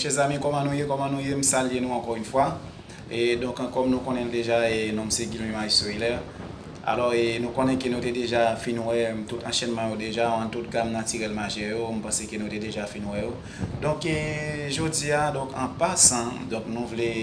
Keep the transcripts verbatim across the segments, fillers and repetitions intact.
Chè zami, kòman nou ye? Kòman nou ye? M salye nou ankò yon fwa. E donk, kòm nou konnen l deja, e non m se Guilmy Maestro Hilaire. Alò, e nou konnen ke nou te deja fin wè tout anchènman yo deja, an tout gam natirèl majè yo, m panse ke nou te deja fin wè yo. Donk, e jodi a, donk, an pasan, donk, nou vle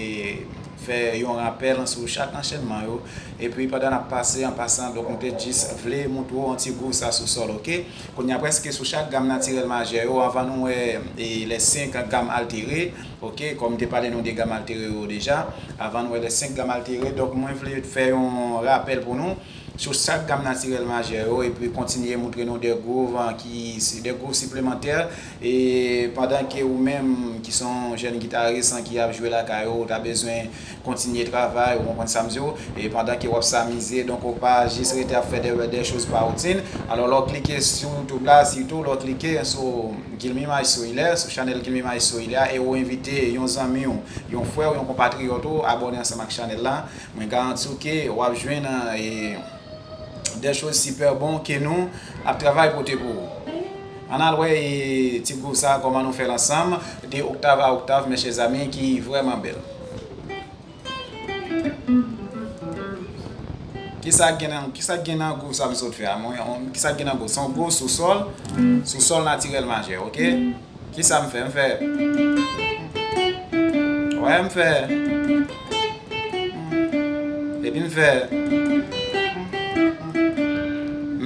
fè yon rapèl sou chak anchènman yo. Epi, pandan n ap pase, an pasan, donk, nou te jis vle montre w yon ti gwouv sa sou sòl, oke? Kounye a, prèske sou chak gam natirèl majè yo, anvan nou wè, e, les cinq gammes altérées, oke, kòm m te pale nou de gam altere yo deja, avan nou wè les cinq gammes altérées, donk mwen vle fè yon rapèl pou nou sou chak gam natirèl majè yo, epi kontinye montre nou de gwouv, an, ki, de gwouv siplemantè, e pandan ke ou menm ki se yon jèn gitaris, an, ki ap jwe lakay ou, ou ta bezwen kontinye travay, ou konprann sa m di w, e pandan ke w ap samize, donk ou pa jis rete ap fè de, de choz pa woutin. Alò, lè w klike sou YouTube la, sitou lè w klike sou Guilmy Maestro Hilaire, sou chanèl Guilmy Maestro Hilaire, e ou envite yon zanmi w, yon frè w, yon konpatriyòt ou, abòne ansanm ak chanèl la, mwen garanti w ke w ap jwenn, e, de choz sipè bon ke nou ap travay pote pou ou. Ann al wè, e, ti gwouv sa, kòman nou fè l ansanm, de oktav a oktav, mes chers amis, ki vrèman bèl. Kisa k gen nan, kisa k gen nan gwouv sa m sot fè a? Mwen, on, kisa k gen nan gwouv? Se yon gwouv sou sòl, sou sòl natirèl majè, oke? Kisa m fè? M fè. Wè, m fè. Epi m fè.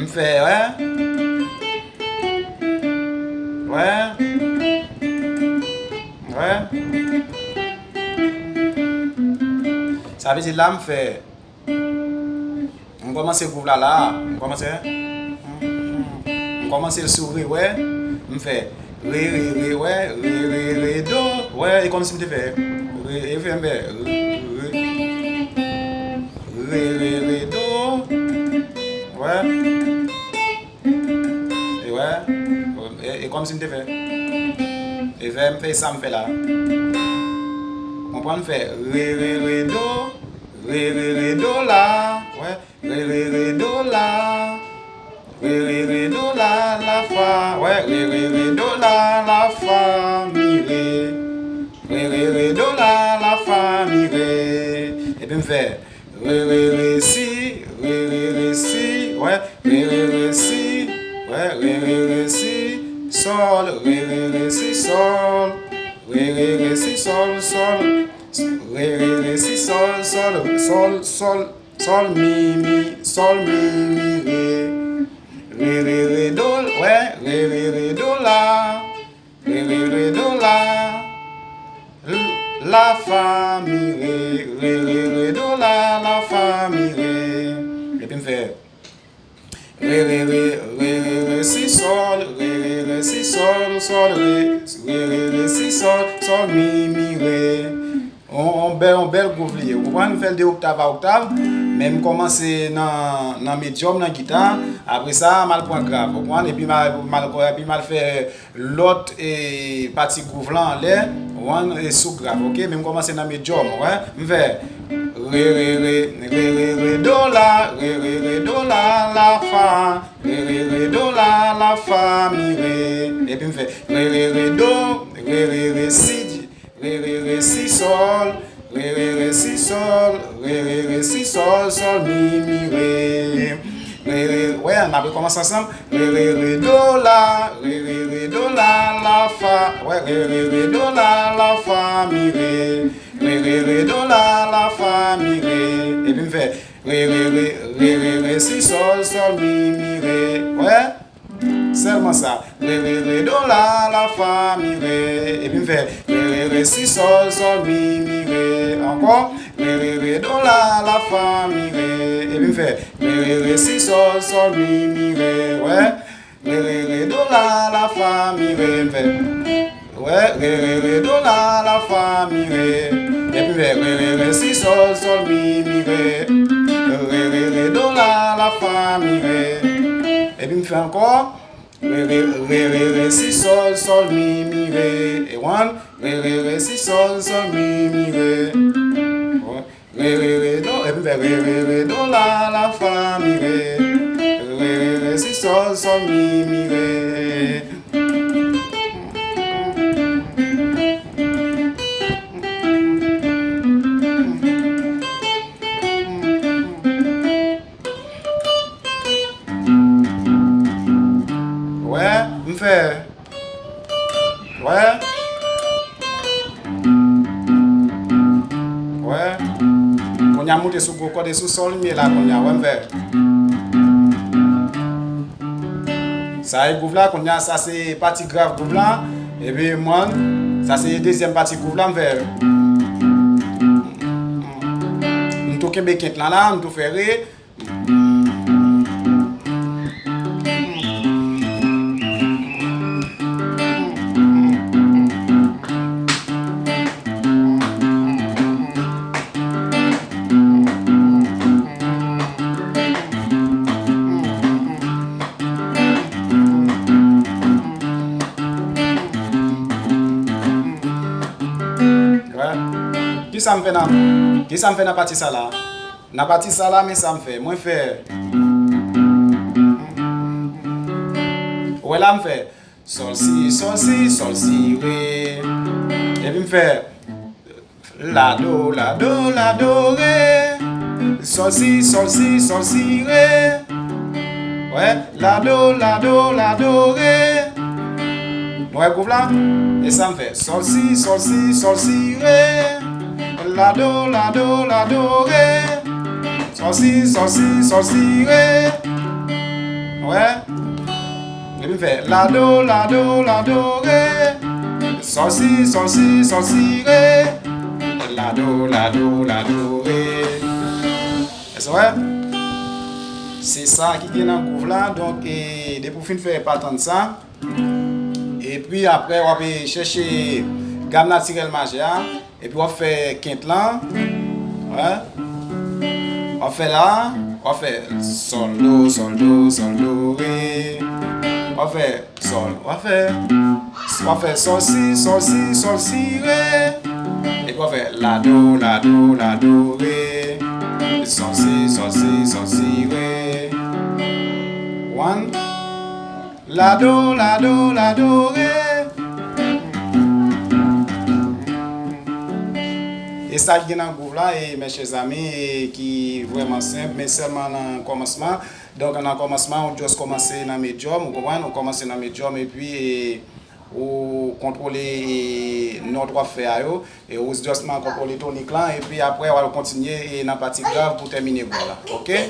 M fè, wè. Wè. Wè. Sa vle di la m fè. M kòmanse gwouv la la. M kòmanse. M kòmanse l sou re, wè. M fè re, re, re, wè. Re, re, re, do. Wè, e kòmsi m te fè. Re, e fè m fè. Re, re, re, re, re, do. Wè. E wè, e, e kòmsi m te fè. E fè, m fè sa m fè la. Konprann, m fè re, re, re, do, re, re, re, do, la. Wè, re, re, re, do, la. Re, re, re, do, la, la, fa. Wè, re, re, re, do, la, la, fa, mi, re. Re, re, re, do, la, la, fa, mi, re. Epi m fè. Re, re, re, si, re, re, re, si, wè, re, re, re, si, wè, re, re, re, si, sòl, re, re, re, si, sòl, re, re, re, si, sòl, sòl, re, re, re, si, sòl, sòl, sòl, sòl, sòl, mi, mi, sòl, mi, mi, re, re, re, re, do, wè, re, re, re, do, la. Re, re, re, do, la. L-, la, fa, mi, re. Re, re, re, do, la, la, fa, mi, re. Epi m fè. Re, re, re, re, re, re, si, sòl. Re, re, re, si, sòl, sòl, re. Re, re, re, si, sòl, sòl, mi, mi, re. On, on bèl, on bèl gwouv li ye. Ou konprann? M fè l de oktav a oktav, men m kòmanse nan, nan medyòm nan gita. Apre sa, m al pran grav, ou konprann? Epi m al, m al, epi m al fè lòt, e, pati gwouv lan anlè, ou konprann, e, sou grav, oke? Men m kòmanse nan medyòm, ou wè? M fè re, re, re, re, re, re, do, la, re, re, re, do, la, la, fa, re, re, re, do, la, la, fa, mi, re. Epi m fè re, re, re, do, re, re, re, si, re, re, re, si, sòl, re, re, re, si, sòl, re, re, re, si, sòl, sòl, mi, mi, re. Re, re, wè, n ap rekòmanse ansanm. Re, re, re, do, la, re, re, re, do, la, la, fa, wè, re, re, re, do, la, la, fa, mi, re. Re, re, re, do, la, la, fa, mi, re. Epi m fè re, re, re, re, re, re, si, sòl, sòl, mi, mi, re. Wè? Sèlman sa. Re, re, re, do, la, la, fa, mi, re. Epi m fè re, re, re, si, sòl, sòl, mi, mi, re. Ankò. Re, re, re, do, la, la, fa, mi, re. Epi m fè re, re, re, si, sòl, sòl, mi, mi, re. Wè. Re, re, re, do, la, la, fa, mi, re. M fè. Wè. Re, re, re, do, la, la, fa, mi, re. Epi m fè re, re, re, si, sòl, sòl, mi, mi, re. Re, re, re, do, la, la, fa, mi, re. Epi m fè ankò. Re, re, re, re, re, si, sòl, sòl, mi, mi, re. E one. Re, re, re, si, sòl, sòl, mi, mi, re. Re, re, re, do. Epi m fè re, re, re, do, la, la, fa, mi, re. Re, re, re, si, sòl, sòl, mi, mi, re. Kounye a m moute sou gwo kòd e sou sòl m ye la kounye a, wè m fè. Sa e gwouv la, kounye a sa se pati grav gwouv la. Epi mwen, sa se dezyèm pati gwouv la m fè. M tou kenbe kent lan la, m tou fè re. Kisa m fè nan, kisa m fè nan pati sa la? Nan pati sa la, men sa m fè. Mwen fè. Ou wè la m fè. Sòl si, sòl si, sòl si, re. Epi m fè. La do, la do, la do, re. Sòl si, sòl si, sòl si, re. Wè, la do, la do, la do, re. Nou wè gwouv la? E sa m fè. Sòl si, sòl si, sòl si, re. La do, la do, la do, re. Sòl si, sòl si, sòl si, re. Wè. Epi m fè la do, la do, la do, re. Sòl si, sòl si, sòl si, re. La do, la do, la do, re. Èske w wè? Se sa ki gen nan gwouv la. Donk, e, depi w fin fè patann sa, epi apre w ap chèche gam natirèl majè a. Epi w ap fè kent lan. Wè. W ap fè la. W ap fè sòl do, sòl do, sòl do, re. W ap fè sòl. W ap fè, w ap fè sòl si, sòl si, sòl si, re. Epi w ap fè la do, la do, la do, re. Sòl si, sòl si, sòl si, re. One. La do, la do, la do, re. E sa ki gen nan gwouv la, e, mes chers amis, e ki vrèman senp, men sèlman nan kòmansman. Donk, nan kòmansman, ou just kòmanse nan medyòm, ou konprann? Ou kòmanse nan medyòm, epi, e, ou kontwole, e, nòt w ap fè a yo, e ou just kontwole tonik lan, epi apre, w al kontinye, e, nan pati grav pou tèmine gwouv la. Oke?